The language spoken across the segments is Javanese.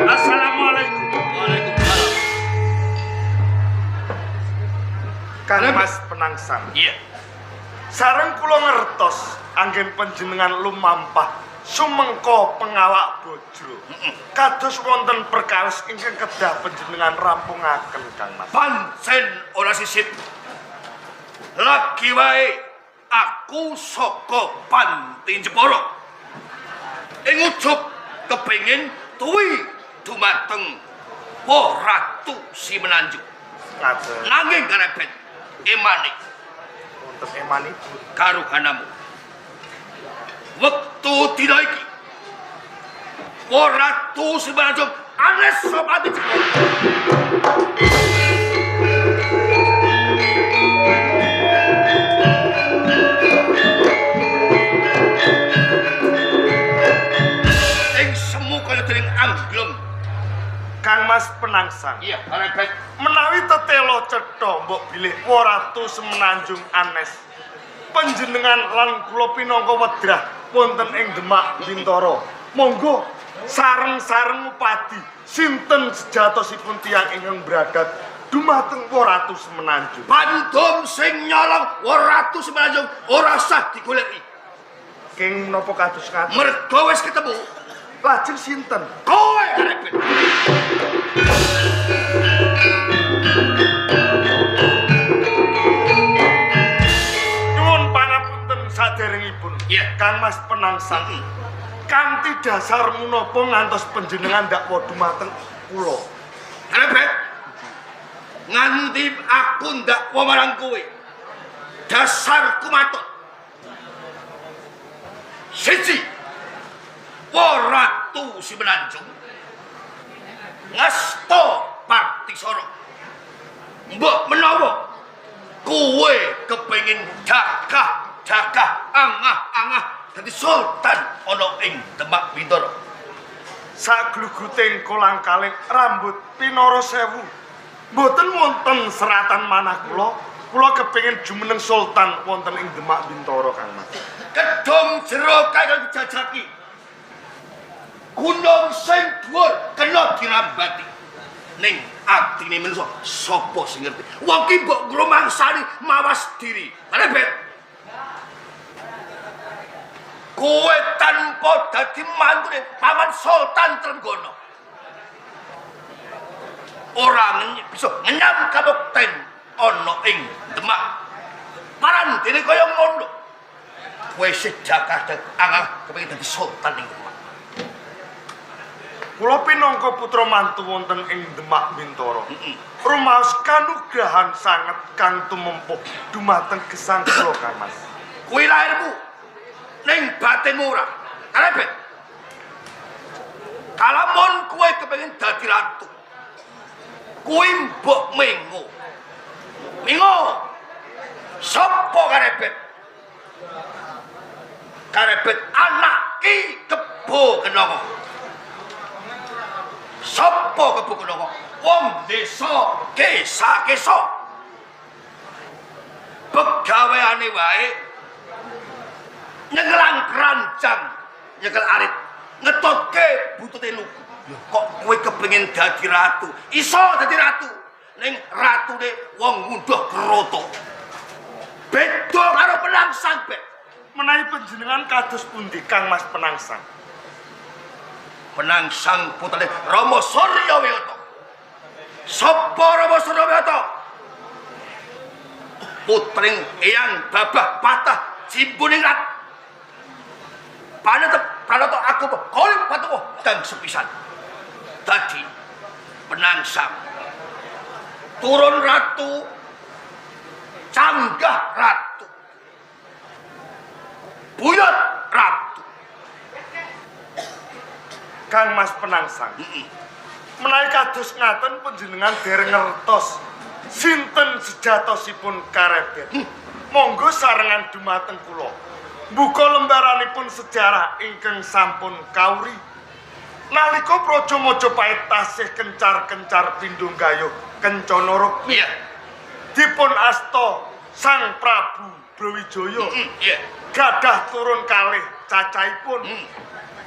Assalamualaikum. Waalaikumsalam. Kang Mas Penangsang. Iya. Sareng kula ngertos anggen panjenengan lumampah sumengko pengawak bojro. Kados wonten perkawis ingkang kedah panjenengan rampungaken, Kang Mas. Pancen ora sisip. Lagi wae aku saka Panti Jepara. Ing ujug kepengin tuwi dumateng Wa Ratu Simenanjung. Ngaten. Nanging karebet emane Wonten emanipun. Karuhanamu. Wektu dina iki Wa Ratu Simenanjung anes Panti Jepara. Ing semu kaya dening angglem. Kang Mas Penangsang. Iya, karebet. Menawi tetelo cetha mbok bilih Wa Ratu Semenanjung anes. Panjenengan lan kula pinangka wedrah wonten ing Demak Bintara. Monggo sareng-sareng ngupadi sinten sejatosipun tiyang ingkang bradat dumateng Wa Ratu Semenanjung. Pandum sing nyolong Wa Ratu Semenanjung ora sah digoleki. Keng menapa kados ngaten? Mergo wis ketemu. Lajeng sinten? Kowe karebet. Nyuwun pangapunten saderengipun. Iya. Kang Mas Penangsang. Kanthi dasar munapa ngantos panjenengan dakwa dumateng kula? Karebet. Nganti aku ndakwa marang kowe. Dasarku matur. Siji. Wa Ratu Simenanjung ngasta Partisara. Mbok menawa kowe kepengin jakah-jakah angah-angah dadi sultan ana ing Demak Bintara. Sagluguting kolang-kaling rambut pinara sewu. Mboten wonten seratan manah kula. Kula kepengin jumeneng sultan wonten ing Demak Bintara, Kang Mas. Kedung jero kae kang dijajaki. Gunung sing dhuwur kena dirambati. Ning atine manusa sapa sing ngerti? Wong ki mbok ngrumangsani mawas diri. Rebet. Kowe tanpa dadi mantune paman Sultan Trenggono. Ora bisa ngenyam kabukten ana ing Demak. Parandene kaya ngono. Kowe sejakah angah kepengin dadi sultan ing Demak. Kula pinangka putra mantu wonten ing Demak Bintara. Rumaos kanugrahan sanget kang tumempuh dumateng gesang kula, Kang Mas. Kuwi lahirmu ning batinmu ora. Karebet. Kalamun kowe kepengin dadi ratu, kuwi mbok mengo. Mengo. Sopo karebet? Karebet anak Ki Kebo Kenanga. Sopo Kebo Kenanga? Wong desa Kesa-kesa. Pegaweane wae nyekelang keranjang, nyekel arit, ngetotke butute lugu. Kok kowe kepengin dadi ratu? Iso dadi ratu. Ning ratune wong ngunduh kroto. Beda karo Penangsang, Bek. Menawi panjenengan kados pundi, Kang Mas Penangsang? Penangsang putrane Rama Suryawiyata. Sapa Rama Suryawiyata? Putring Eyang Babah Patah Jimbuningrat. Panetep pranata aku golek patuh kang sepisan. Dadi Penangsang turun ratu, canggah ratu, buyut ratu. Kang Mas Penangsang. Menawi kados ngaten panjenengan dereng ngertos sinten sejatosipun karebet. Monggo sarengan dumateng kula. Buka lembaranipun sejarah ingkang sampun kauri. Nalika Praja Majapahit tasih kencar-kencar pindho gayuh kencana rukmi. Iya. Dipun asta Sang Prabu Brawijaya. Iya. Gadah turun kalih cacahipun.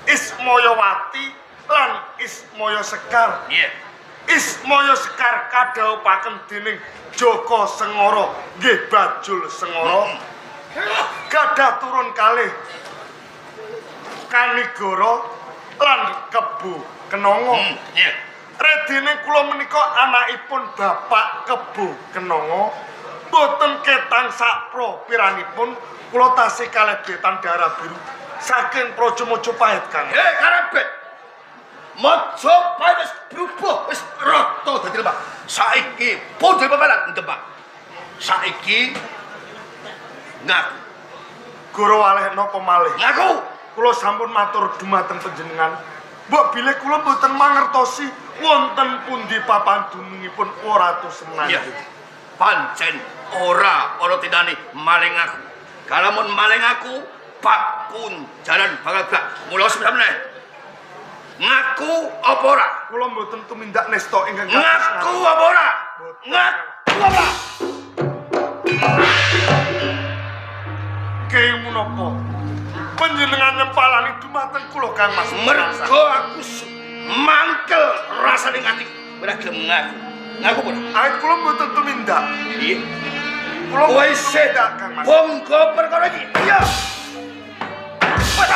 Ismayawati lan Ismaya Sekar. Iya. Ismaya Sekar kadhawuhaken dening Jaka Sengara nggih Bajul Sengara. Gadah turun kalih Kanigara lan Kebo Kenanga. Iya. Redene kula menika anakipun Bapak Kebo Kenanga. Boten ketang sakpro piranipun kula tasih kalebetan darah biru saking Praja Majapahit, Kang. Hei karebet. Majapahit wis berubah, wis rata dadi lemah. Saiki pun peperan Demak. Saiki ngaku. Goro waleh napa malih? Ngaku. Kula sampun matur dumateng panjenengan. Mbok bilih kula mboten mangertosi wonten pundi papan dunungipun Ratu Semenanjung. Iya. Pancen ora ana tinane maling aku. Kalamun maling aku, bak kunjaran bakal gak. Mula sebenarnya meneh. Ngaku apa ora? Kula mboten tumindak nesta ingkang kados Ngaku apa ora? Ngaku apa ora? Kenging menapa? Panjenengan nyempalani dumateng kula, Kang Mas. Mergo aku mangkel rasane ati. Ora gelem ngaku. Ngaku apa ora? Awit kula mboten tumindak. Iya. Kula Kowe isih tumindak, Kang Mas. bongko perkara iki. Iya. Wes.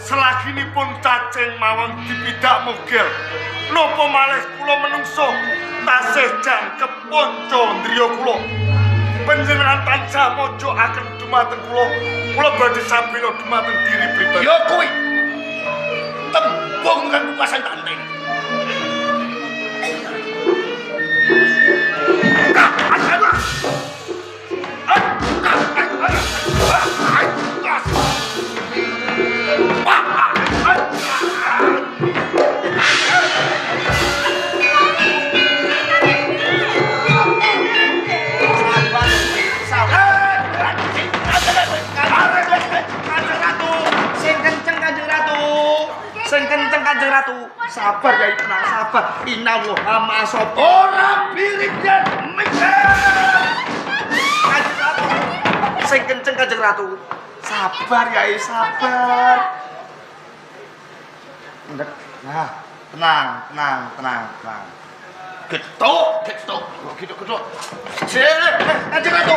Selaginipun cacing mawon dipidak mogel. Napa malih kula menungso tasih jangkep ponco ndriya kula. Panjenengan tansah mojokaken dumateng kula. Kula badhe sabela dumateng diri pribadi. Ya kuwi. Tembung kang kuwasan tak enteni. Kanjeng Ratu, sing kenceng Kanjeng Ratu. Sing kenceng Kanjeng Ratu. Sabar Yai tenang, sabar. Innallaha ma'as-sabirin. Ora biring yen mikir. Kanjeng Ratu. Sing kenceng Kanjeng Ratu. Sabar Yai, sabar. Nah, tenang, tenang, tenang, tenang. Getuk, getuk. Getuk, getuk. Kanjeng Ratu.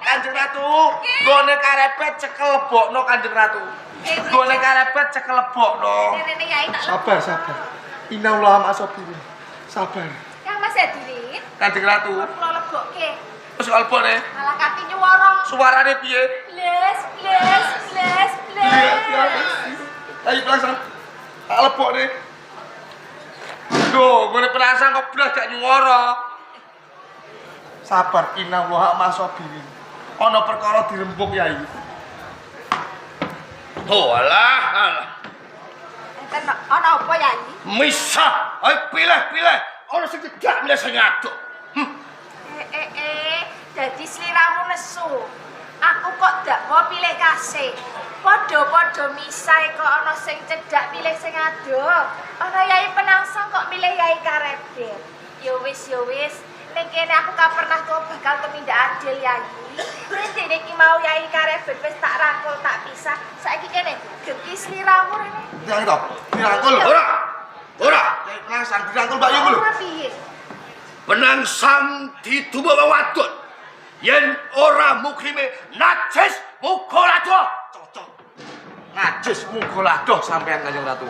Kanjeng Ratu, gone karepet cekel lebokno Kanjeng Ratu. Gone karepet cekel lebokno. Rene Yai tak Sabar, sabar. Innallaha ma'as-sabirin. Sabar. Kang Mas Hadirin, Kanjeng Ratu. kula lebokke. Wis lebokne. Malah kati nyuwara. Suarane piye? Bles, bles, bles, bles. Ayo penasaran. Tak lebokne. Duh, gone penasaran kok blas gak nyuwara. Sabar, innallaha ma'as-sabirin. Ana perkara dirembuk Yai. Oh alah, alah. Enten ana apa Yai? Misah, ayo pilih-pilih. Ana sing cedak milih sing aduk. Dadi sliramu nesu. Aku kok dakwa pilih kasih. Padha-padha misai kok ana sing cedhak pilih sing adoh. Ana Yai Penangsang kok milih Yai Karebet. Ya wis, ya wis. Ning kene aku ka pernah kok bakal tumindak adil Yai. Rene iki mau Yai Karebet wis tak rangkul tak pisah. Saiki kene genti sliramu rene. Dirangkul to? Dirangkul. Ora. Ora. Yai Penangsang dirangkul Mbak Yu lho. Ora piye? Penangsang dituwa wong wadon. Yen ora mukrime najis muga ladoh. Cocok. Najis muga ladoh sampean Kanjeng Ratu.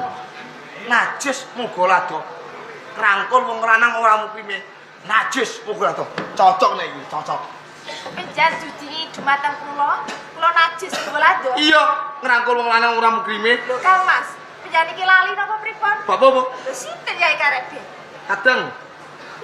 Najis muga ladoh. Rangkul wong lanang ora mukrime. Najis muga ladoh. Cocok nek iki, cocok. Penjar judi dumateng kula, kula najis muga ladoh. Iya, ngrangkul wong lanang ora mukrime. Lho Kang Mas, penjar iki lali napa pripun? Bapak apa? Lho sinten Yai Karebet? Kadang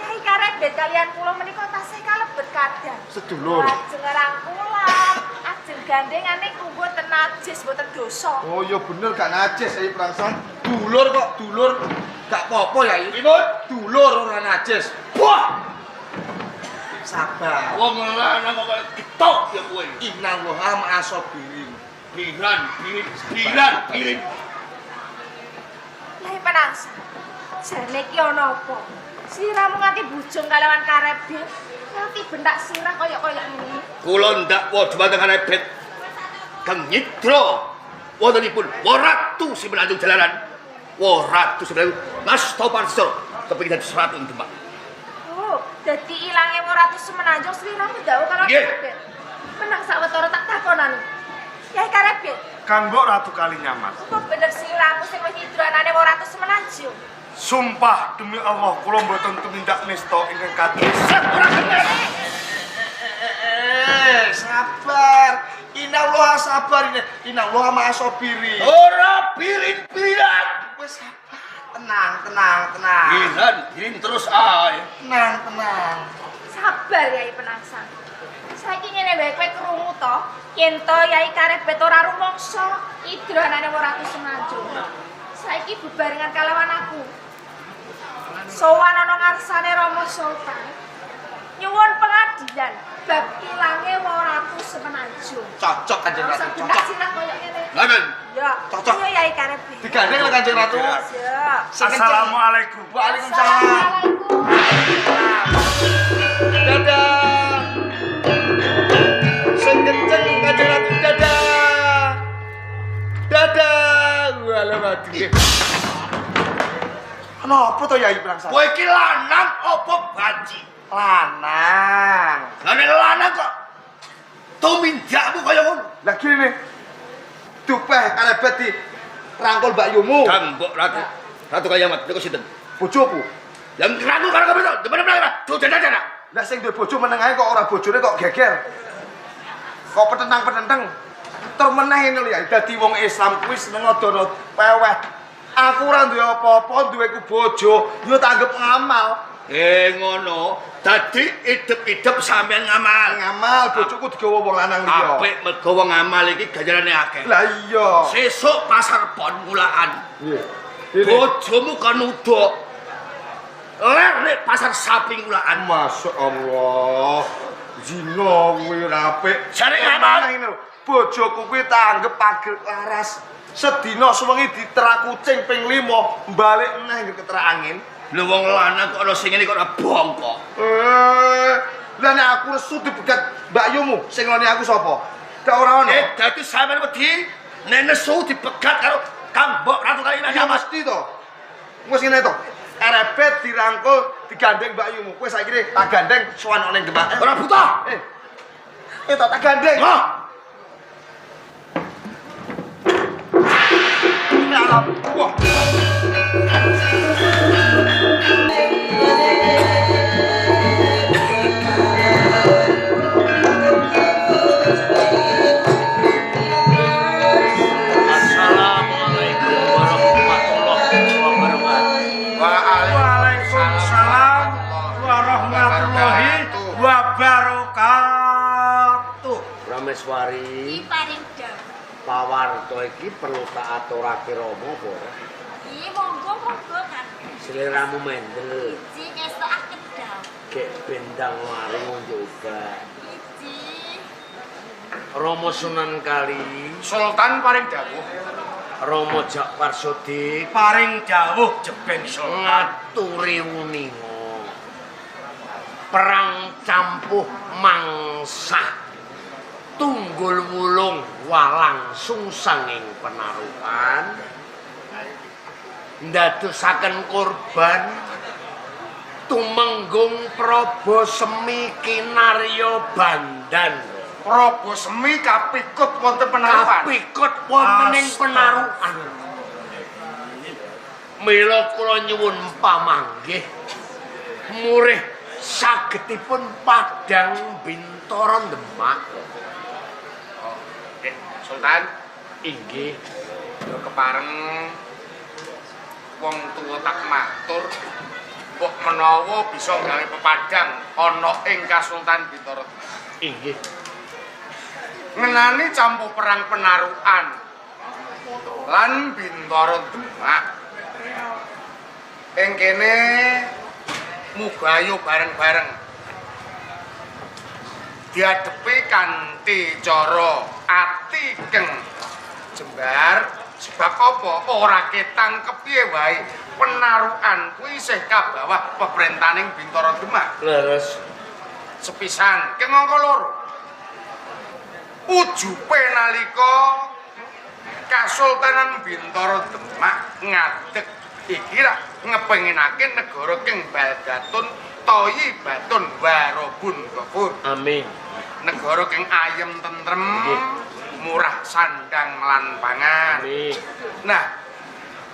Yai Karebet kalian kula menika tasih kalebet kadang. sedulur. Ajeng rangkulan, ajeng gandengan niku mboten najis, mboten dosa. Oh iya bener gak najis Yai Penangsang. Dulur kok, dulur. Gak apa-apa Yai. Pripun? Dulur ora najis. Wah, Sabar. wong lanang kok kaya getok ya kowe. Innallaha ma'as-sabirin. Biran, birin, biran, birin. Yai Penangsang, jane iki ana apa? Sliramu nganti bujung kalawan karebet, nganti bentak sirah kaya-kaya ngene. Kula ndakwa dhumateng karebet kang nyidra wontenipun Ratu Semenanjung Jalaran. Ratu Semenanjung ngasta parsara kepengin dadi ratu ing Demak. Oh, dadi ilange Ratu Semenanjung sliramu ndakwa kalawan karebet. Menang sawetara tak takonane. Yai Karebet. Kanggo Ratu Kalinyamat. Apa bener sliramu sing wis nyidra anane Ratu Semenanjung? Sumpah demi Allah kula mboten tumindak nista ingkang kados. Ora bener. Sabar. Inallah sabar ini. Inallah ma'asobiri. Ora pirin-piran. Wis sabar. Tenang, tenang, tenang. Pirin, pirin terus ae. Tenang, tenang. Sabar Yai Penangsang. Saiki ngene wae kowe krungu to, yen to Yai Karebet ora rumangsa idra anane Ratu Semenanjung. Saiki bebarengan kalawan aku. Sowan ana ngarsane Rama Sultan. Nyuwun pengadilan bab ilange Ratu Semenanjung. Cocok Kanjeng Ratu, cocok. Sirah koyo ngene. Ngoten. Ya, cocok. Iya Yai Karebet. Digandeng lho Kanjeng Ratu. Iya. Assalamualaikum. Waalaikumsalam. Dadah. Sing kenceng Kanjeng Ratu, dadah. Dadah. Walah mati. Kenapa to Yai Penangsang? Kowe iki lanang apa banci? Lanang. Lah nek lanang kok tumindakmu kaya ngono. Lah gini. Dupeh karebet di rangkul mbakyumu. Kang mbok Ratu. Ratu Kalinyamat niku sinten? Bojoku. Yang rangkul karo kowe to, demen-demen ora? Lah sing duwe bojo meneng ae kok ora bojone kok geger. Kok petentang-petenteng. Tur meneh ngene lho ya, dadi wong Islam kuwi seneng adono peweh. Aku ora duwe apa-apa, duweku bojo, yo tak anggep ngamal. Ngono. Dadi idep-idep sampean ngamal. Ngamal bojoku digawa wong lanang liya. Apik mergo wong ngamal iki ganjarane akeh. Lah iya. Sesuk pasar pon mulaan. Nggih. Bojomu kon udo. Ler nek pasar sapi mulaan. Masya Allah. Zina kuwi ora apik. Jare ngamal. Ngene lho. Bojoku kuwi tak anggep pager laras. Sedina suwengi diterak kucing ping 5, balik neh ngger keterak angin. Lho wong lanang kok ana sing ngene kok ora bongkok. Lah nek aku resu dibegat mbakyumu, sing ngloni aku sapa? Gak ora ono. Dadi sampean wedi nek nesu dibegat karo Kang Mbok Ratu Kalinyamat. Ya mesti to. Wis ngene to. Karebet dirangkul digandeng mbakyumu. Kowe saiki tak gandeng sowan ning Demak. Ora buta. Tak gandeng. Wah. Wah. Assalamualaikum warahmatullahi wabarakatuh. Waalaikumsalam warahmatullahi wabarakatuh. Rameswari, Iki paring dawuh. pawarto iki perlu tak aturake Rama apa ora? Iki monggo-monggo kan. Seliramu mendel, Iji ngestokaken dawuh. gek bendang mari ngunjuk obat. Iji. Rama Sunan Kali, Sultan paring dawuh. Rama Jakfar Sodik Paring dawuh jeben Sultan. ngaturi wuninga. Perang campuh mangsah tunggul wulung walang sungsang ing penarukan ndadosaken korban tumenggung Prabu Semi kinarya bandan. Prabu Semi kapikut wonten penarukan. Kapikut wonten ing penarukan. Mila kula nyuwun pamanggih murih sagetipun Padang Bintara Demak. Sultan, Inggih. yo kepareng wong tuwa tak matur mbok menawa bisa gawe pepadang ana ing Kasultan Bintara. Inggih. Ngenani campuh perang penarukan lan Bintara Demak. Ing kene mugayo bareng-bareng diadepi kanthi cara ati keng jembar, Sebab apa? Ora ketang kepiye wae penarukan kuwi isih kabawah peperentaning Bintara Demak. Leres. Sepisan, keng angka loro. Ujupe nalika Kasultanan Bintara Demak ngadeg iki rak ngepenginake negara keng Baldatun Thayyibatun Warabun Ghafur. Amin. Negara keng ayem tentrem, murah sandang lan pangan. Amin. Nah,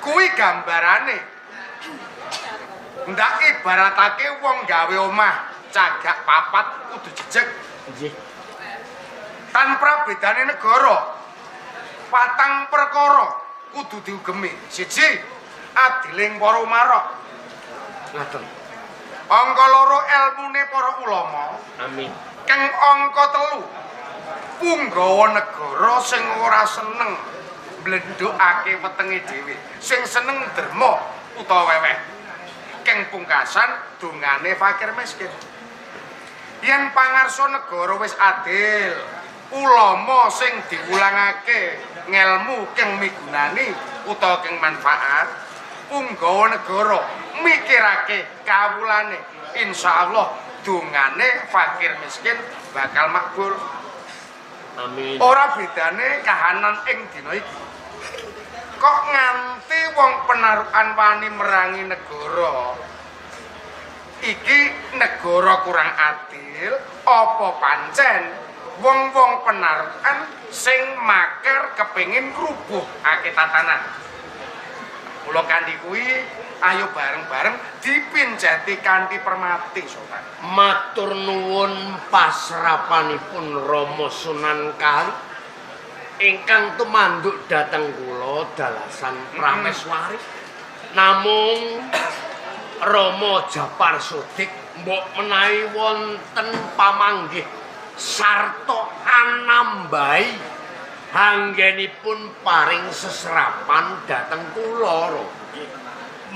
kuwi gambarane. Ndak ibaratake wong gawe omah cagak papat kudu jejeg. Nggih. Tanpa bedane negara, patang perkara kudu diugemi. Siji, adiling para umarok. Ngaten. Angka loro elmune para ulama. Amin. Keng angka telu, punggawa negara sing ora seneng mblendhukake wetenge dhewe, sing seneng derma utawa weweh. Keng pungkasan dongane fakir miskin. Yen pangarsa negara wis adil, ulama sing diwulangake ngelmu keng migunani utawa keng manfaat, punggawa negara mikirake kawulane, insyaallah dongane fakir miskin bakal makbul. Amin. Ora bedane kahanan ing dina iki. Kok nganti wong penarukan wani merangi negara? Iki negara kurang adil apa pancen wong-wong penarukan sing maker kepengin ngrubuhake tatanan. Mula kanthi kuwi ayo bareng-bareng dipinceti kanthi permati, Sultan. Matur nuwun pasrapanipun Rama Sunan Kali ingkang tumanduk dhateng kula dalasan Prameswari. Namung Rama Japar Sodik mbok menawi wonten pamanggih sarta anambahi anggenipun paring seserapan dhateng kula.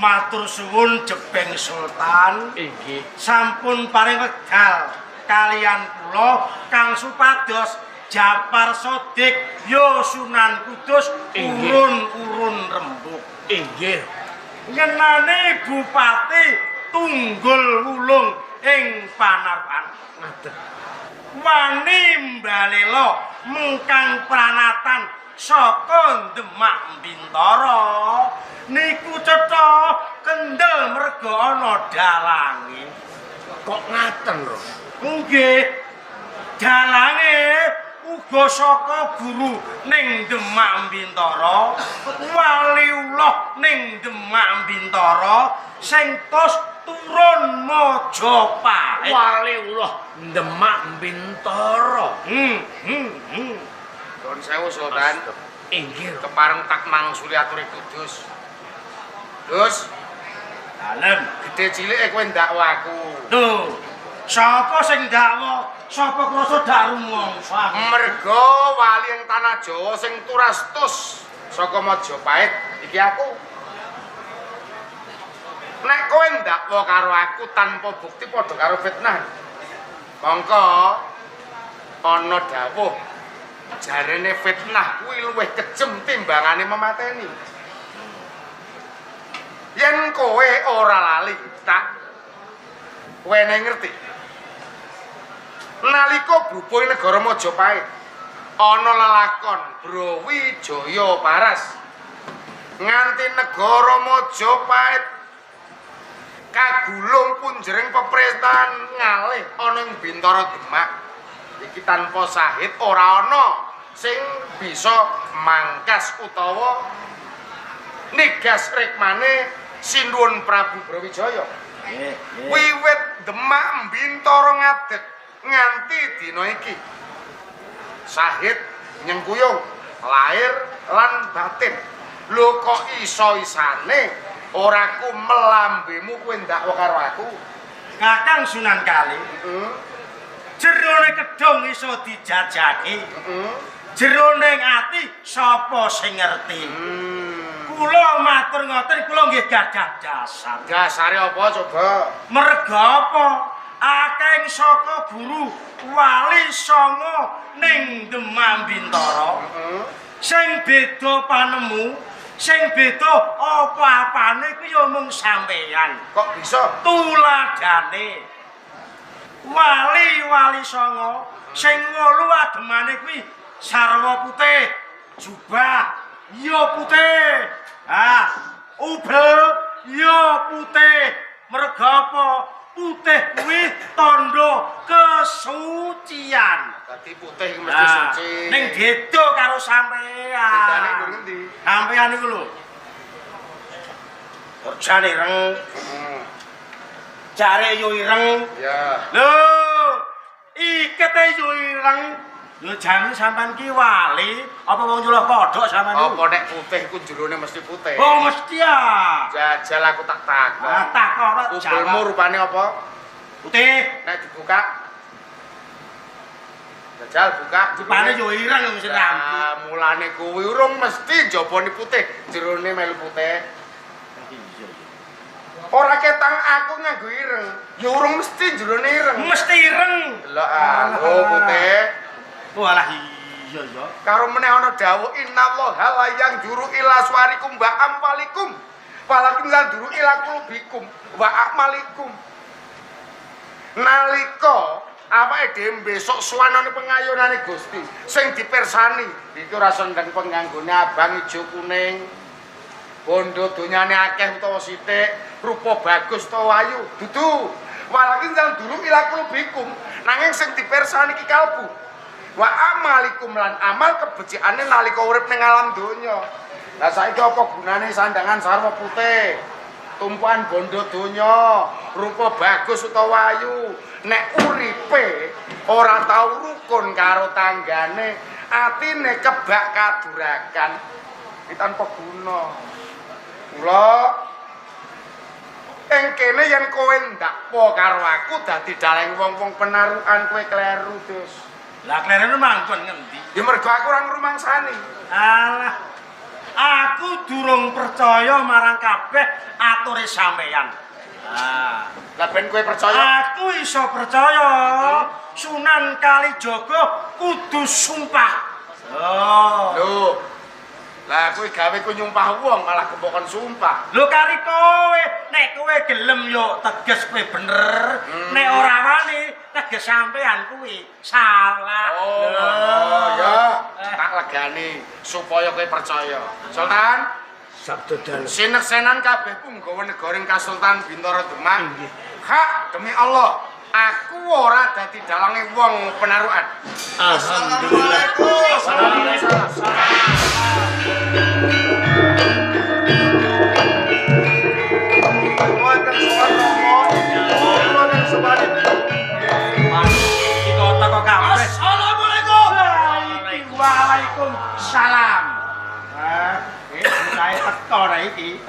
Matur suwun Jebeng Sultan. Inggih. Sampun paring wekdal kalian kula kang supados Japar Sodik ya Sunan Kudus urun-urun rembug. Inggih. Ngenane Bupati Tunggul Wulung ing Panarukan. Ngaten. Wani mbalela mengkang pranatan saka Demak Bintara niku cetha kendel merga ana dalange. Kok ngaten, Ro? Nggih. Dalange uga saka guru ning Demak Bintara, waliullah ning Demak Bintara sing tos turun Majapahit. Waliullah Demak Bintara. Nuwun sewu Sultan. Inggih. Kepareng tak mangsuli aturi Kudus. Dus, Dalem. gedhe cilike kowe ndakwa aku. Lho, sapa sing ndakwa? Sapa krasa dak rumangsa? Merga wali ing tanah Jawa sing turastus saka Majapahit iki aku. Nek kowe ndakwa karo aku tanpa bukti padha karo fitnah. Mongko ana dawuh jarene fitnah kuwi luwih kejem timbangane memateni. Yen kowe ora lali, tak wene ngerti. Nalika bubuh negara Majapahit ana lelakon Brawijaya Paras nganti negara Majapahit kagulung punjering peperintahan ngalih ana ing Bintara Demak. Iki tanpa sahid ora ana sing bisa mangkas utawa nigas rikmane Sinuwun Prabu Brawijaya. Wiwit Demak Bintara ngadeg nganti dina iki sahid nyengkuyung lahir lan batin. Lho kok iso-isane ora ku melambemu kowe ndakwa karo aku? Kakang Sunan Kali, jerone kedung iso dijajaki, jerone ati sapa sing ngerti? Kula matur ngoten, kula nggih gadah dasar. Dasare apa coba? Merga apa? Akeh saka guru wali sanga ning Demak Bintara. Sing beda panemu, sing beda apa-apane kuwi ya mung sampeyan. Kok bisa? Tuladane. Wali-wali songo sing wolu ademane kuwi sarwa putih, jubah ya putih. Ah, ubel ya putih. Merga apa? Putih kuwi tandha kesucian. Dadi putih iku mesti suci. Ning beda karo sampean. Bedane nggo ngendi? Sampean iku lho. Kerjane ireng. Jare yo ireng. Ya. Lho, ikete yo ireng. Lho jane sampean ki wali apa wong nyuloh kodhok sampean iku? Apa nek putih ku jerone mesti putih? Oh mesti ya. Jajal aku tak takon. Ah, takon Ubelmu rupane apa? Putih. Nek dibuka. Jajal buka. Rupane yo ireng mesti rambut. Ah, mulane kuwi urung mesti njabane putih, jerone melu putih. Ora ketang aku nganggo ireng, ya urung mesti jerone ireng. Mesti ireng. Delok ah, lho putih. Walah iya ya. Karo meneh ana dawuh innallaha la yanzuru ila suwarikum wa amwalikum walakin yanzuru ila qulubikum wa a'malikum. Nalika awake dhewe besok suwanane pengayonane Gusti sing dipirsani iki ora sendeng penganggone abang ijo kuning, bondo donyane akeh utawa sithik, rupa bagus utawa ayu, dudu. Walakin yanzuru ila qulubikum, nanging sing dipirsani iki kalbu wa amalikum lan amal kebecikane nalika urip ning alam donya. Lah saiki apa gunane sandangan sarwa putih, tumpuan bondo donya, rupa bagus utawa ayu, nek uripe ora tau rukun karo tanggane, atine kebak kadurakan, iki tanpa guna. Kula ing kene yen kowe ndakwa karo aku dadi daleng wong-wong penarukan, kowe kleru, Dus. Lah klerene manggon ngendi? Ya mergo aku ora ngrumangsani. Alah. Aku durung percaya marang kabeh ature sampeyan. Ah, lah ben kowe percaya. Aku iso percaya. Sunan Kalijaga kudu sumpah. Oh. Lho. Lah kowe gawe ku nyumpah wong malah gembokan sumpah. Lho kari kowe, nek kowe gelem yo teges kowe bener, nek ora wani teges sampean kuwi salah. Oh, ya, tak legani supaya kowe percaya. Sultan, Sabda dalem. Sineksenan kabeh punggawa negara ing Kasultan Bintara Demak. Hak demi Allah, aku ora dadi dalange wong penarukan. Alhamdulillah. Assalamualaikum. Waalaikumsalam. Saya teko ra iki.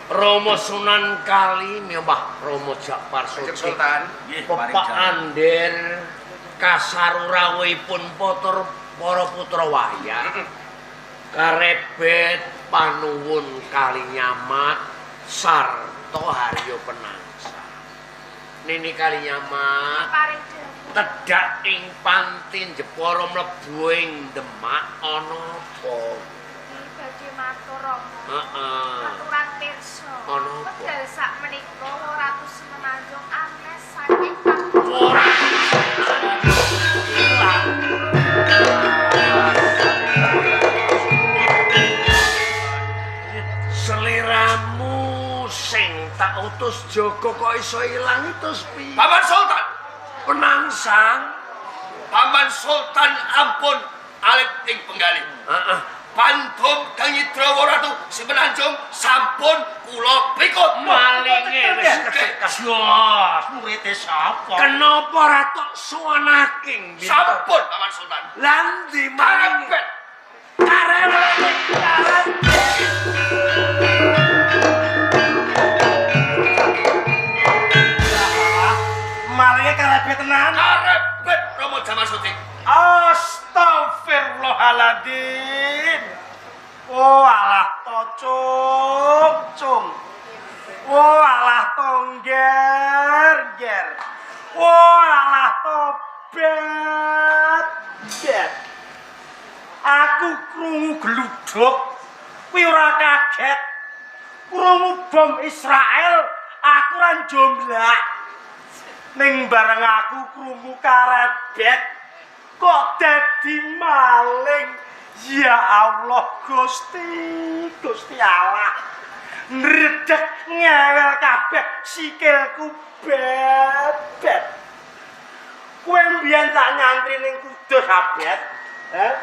Romo Sunan Kali mimbah Romo Jakfar Kanjeng Sodik. Sultan. Pepak anden kasarurawuhipun putra para putra wayang. Karebet panuwun Kalinyamat sarta Haryo Penangsa. Nini Kalinyamat tedhak ing panti Jepara mlebu ing Demak ana apa? Badhe matur Rama. Heeh. Aturan pirsa. Ana apa? Wekdal sakmenika Ratu Semenanjung anes saking Ora ilang. Seliramu sing tak utus jaga kok iso ilang terus piye? Paman Sultan, Penangsang. Paman Sultan ampun alit ing penggalih. Heeh. Pandum Kang Idrawa Ratu Semenanjung sampun kula pikut. Malinge wis kesekes. Jos, murite sapa? Kenapa ora tok suwanake? Sampun Paman Sultan. Lah ndi malinge? Karebet. Karebet. Karebet. Malinge karebet tenan. Karebet Romo Jamal Sodik. Astagfirullahaladzim. Oh alah to cung cung. Oh alah to ngger ngger. Oh alah to bet bet. Aku krungu gluduk kuwi ora kaget. Krungu bom Israel aku ora njomblak. Ning bareng aku krungu karebet kok dadi maling. Ya Allah Gusti, Gusti Allah. Ndredeg ngewel kabeh sikilku bebet. Kowe mbiyen tak nyantri ning Kudus abet. Eh?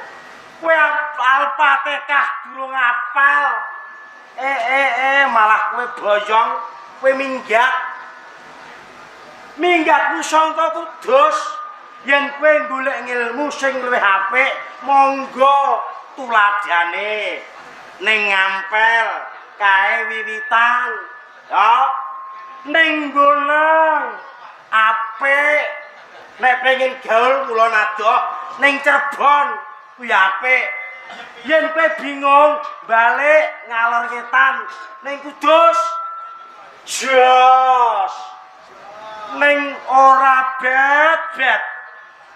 Kowe Al-Fatihah durung apal. Malah kowe boyong, kowe minggat. Minggatmu sangka Kudus. Yen kowe golek ngilmu sing luwih apik, monggo tuladhane ning Ngampel kae wiwitan. Ya. Ning Gonong apik. Nek pengen gaul kula nadoh ning Cirebon kuwi apik. Yen kowe bingung balik ngalor ngetan ning Kudus. Jos. Ning ora bet-bet.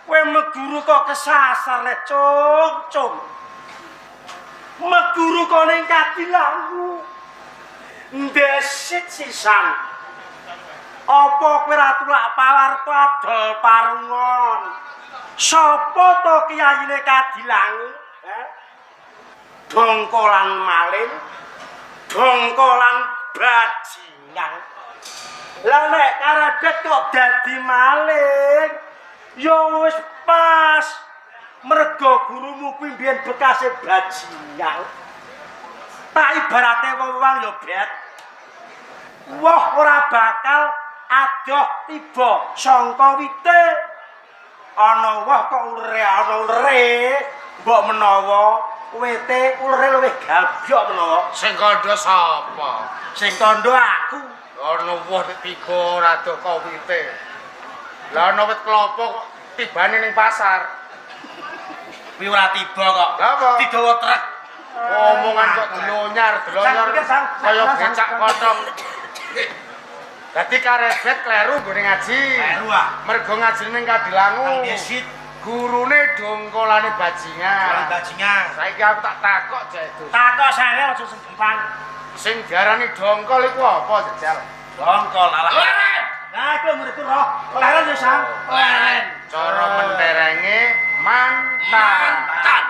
Kowe meguru kok kesasar le cung-cung. Meguru kok ning Kadilangu. Ndesit sisan. Apa kowe ra tulak pawarto adol parungon? Sapa to kiyayine Kadilangu? Eh? Dongkolan maling, dongkolan bajingan. Lah nek karebet kok dadi maling, ya wis pas. Mergo gurumu kuwi mbiyen bekase bajingan. Tak ibarate wong-wong ya bet. Wah ora bakal adoh tiba sangka wite. Ana woh kok ulere ana ulere, mbok menawa wite ulere luwih gabyok menawa. Sing kandha sapa? Sing kandha aku. Ana woh tiga ora adoh ka wite. Lah ana wit klopo kok tibane ning pasar. Kuwi ora tiba kok. Lah apa? Digawa truk. Omongan kok delonyar, delonyor kaya becak kotong. Dadi karebet kleru nggone ngaji. Kleru ah. Mergo ngajine ning Kadilangu. Nang Gurune dongkolane bajingan. Bajingan. Saiki aku tak takok jek itu. Takok saya aja sing gampang. Sing diarani dongkol iku apa jejal? Dongkol alah. Leren. Nah, iku muridku roh. Leren ya, Sang. Leren. Cara menterenge mantan. Mantan.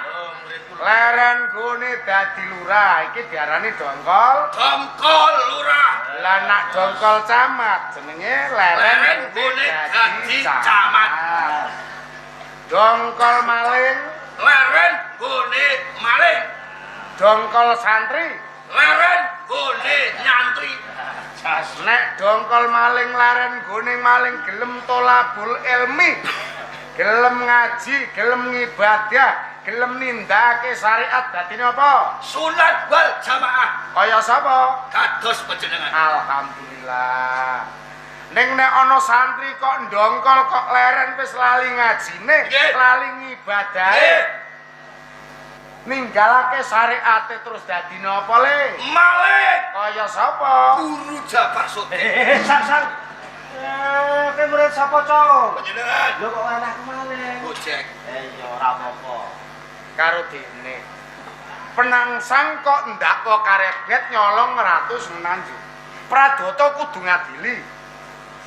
Leren gone dadi lurah iki diarani dongkol. Dongkol lurah. Lah nak dongkol camat jenenge leren gone dadi camat. Dongkol maling, leren gone maling. Dongkol santri, leren gone nyantri. Nek dongkol maling leren gone maling gelem tolabul ilmi, gelem ngaji, gelem ngibadah, gelem nindakake syariat dadine apa? Sunat wal jamaah. Kaya sapa? Kados panjenengan. Alhamdulillah. Ning nek ana santri kok ndongkol kok leren wis lali ngajine, lali ngibadahe. Ninggalake syariate terus dadi napa le? Maling. Kaya sapa? Guru Jafar Sodik. Sang sang. Kowe murid sapa, Cok? Panjenengan. Lho kok enak maling. Gojek. Iya ora apa-apa. Karo dene. Penangsang kok ndakwa karebet nyolong Ratu Semenanjung. Pradata kudu ngadili.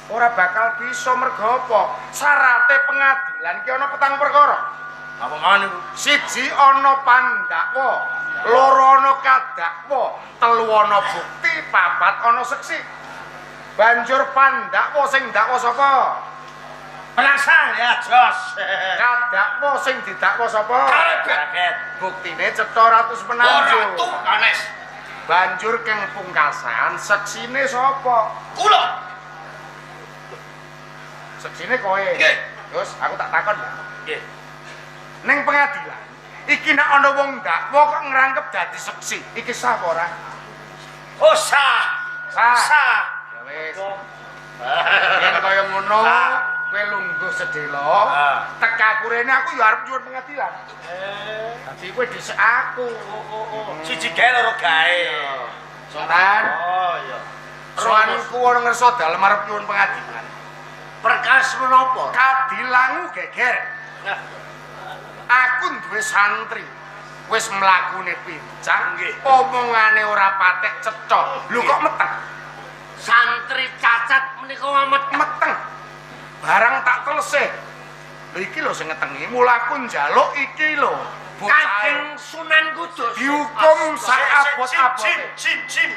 Ora bakal bisa mergo apa? Syarate pengadilan ki ana petang perkara. Apa mawon iku? Siji ana pandakwa, loro ana kadakwa, telu ana bukti, papat ana seksi. Banjur pandakwa sing ndakwa sapa? Penangsang ya, jos. Kadakwa sing didakwa sapa? Karebet. Buktine cetha Ratu Semenanjung. Ratu Anes. Banjur keng pungkasan seksine sapa? Kula. Seksine kowe. Nggih. Terus aku tak takon ya. Nggih. Ning pengadilan iki nek ana wong ndakwa kok ngrangkep dadi seksi, iki sah apa ora? Oh sah. Sah. Sah. Ya wis. Yen kaya ngono, kowe lungguh sedhela, teka aku rene aku ya arep nyuwun pengadilan. Dadi kowe dhisik aku. Siji gawe loro gawe. Sultan. Oh iya. Sowanku ana ngersa dalem arep nyuwun pengadilan. Perkas menapa? Kadilangu geger. Aku duwe santri. Wis mlakune pincang, omongane ora patek cetha. Lho kok meteng? Santri cacat menika meteng. Barang tak telesih. Lho iki lho sing ngetengi, mula aku njaluk iki lho. Kanjeng Sunan Kudus dihukum sak abot-abote. Cim.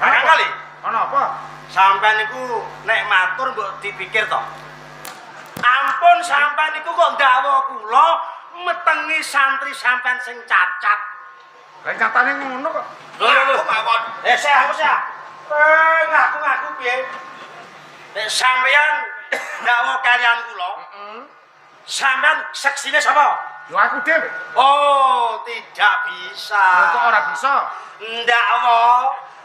Kakang kali. Ana apa? Sampeyan niku nek matur mbok dipikir to. Ampun sampeyan niku kok ndakwa kula metengi santri sampeyan sing cacat. Lah nyatane ngono kok. Lho mawon. Sik aku sik. Ngaku-ngaku piye? Nek sampeyan ndakwa kalian kula, sampeyan seksine sapa? Lho aku dhewe. Oh, tidak bisa. Lho kok ora bisa? Ndakwa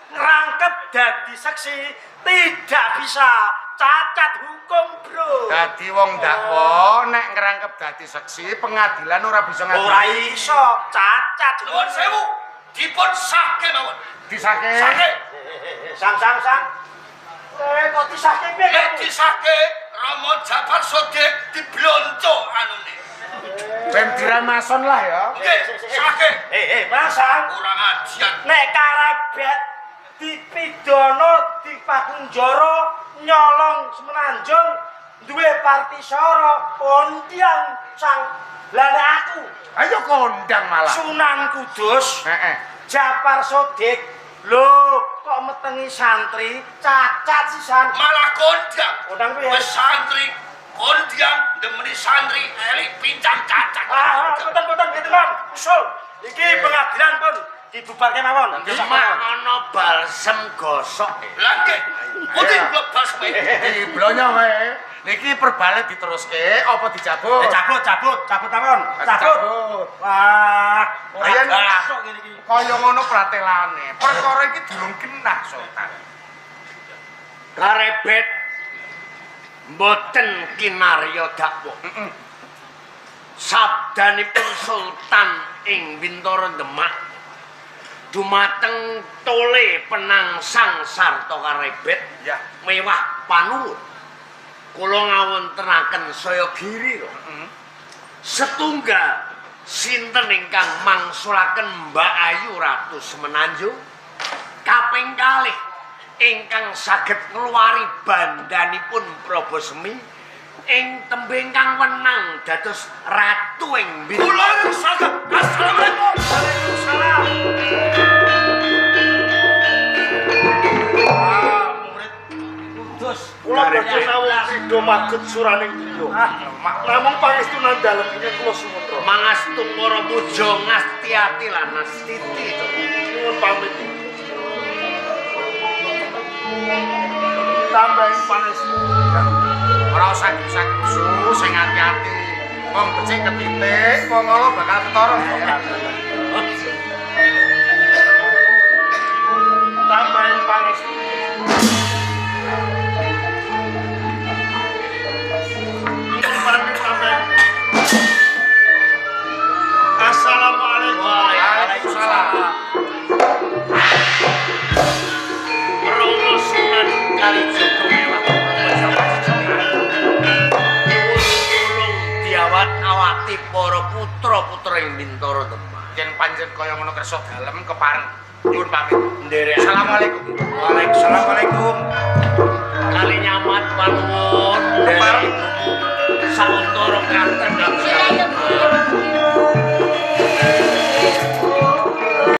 ngrangkep dadi seksi tidak bisa. Cacat hukum, Bro. Dadi wong dakwa nek ngrangkep dadi seksi, pengadilan ora bisa ngadili. Ora iso, cacat. Nuwun sewu, dipun sahke mawon. Disahke. Sahke. Sang. Kok disahke piye? Nek disahke Rama Jafar Shodiq diblonco anune. Ben diramason lah ya. Nggih, sahke. Mas, Sang. Kurang ajian. Nek karebet dipidana dipakunjara nyolong Semenanjung duwe partisara pontiang sang. Lah nek aku ayo kondang malah Sunan Kudus, heeh, Jafar Shodiq lho kok metengi santri cacat sisan malah kondang. Kondang piye? Wis santri kondang demeni santri elik pincang cacat. Boten gitu usul iki pengadilan pun dibubarke mawon. Demak ana balsem gosok. Lah nggih, putih balsem. Diblonyo wae. Niki perbale diteruske apa dicabut? Cabut mawon. Cabut. Wah, ora gosok ngene iki. Kaya ngono pratelane. Perkara iki durung genah Sultan. Karebet mboten kinarya dakwa. Heeh. Sabdanipun Sultan ing Wintara Demak dumateng tole penangsang sarta karebet ya mewah panuwun. Kula ngawontenaken saya giri lho. Setunggal sinten ingkang mangsulaken Mbak Ayu Ratu Semenanjung, kaping kalih ingkang saged ngluwari bandanipun Prabasemi ing tembe ingkang wenang dados ratu ing Bintara. Kula saged. Assalamualaikum. Waalaikumsalam. Murid Kudus. Kula badhe nawung ridho maget suraning griya. Namung pangestunan dalem ingkang kula suwun. Mangastu para puja ngastiati lan nastiti. Nyuwun pamit. Tambahin pangestu. Ora usah grusak-grusu, sing ati-ati. Wong becik ketitik, wong ala bakal ketara. Tambahin pangestu. Assalamualaikum. Waalaikumsalam. Romo Sunan Kalijaga mewah nyuwun tulung diawat-awati para putra-putra ing Bintara Demak. Yen pancen kaya ngono kersa dalem kepareng nyuwun pamit. Nderek. Assalamualaikum. Waalaikumsalam. Kali nyamat panuwun nderek sauntara katen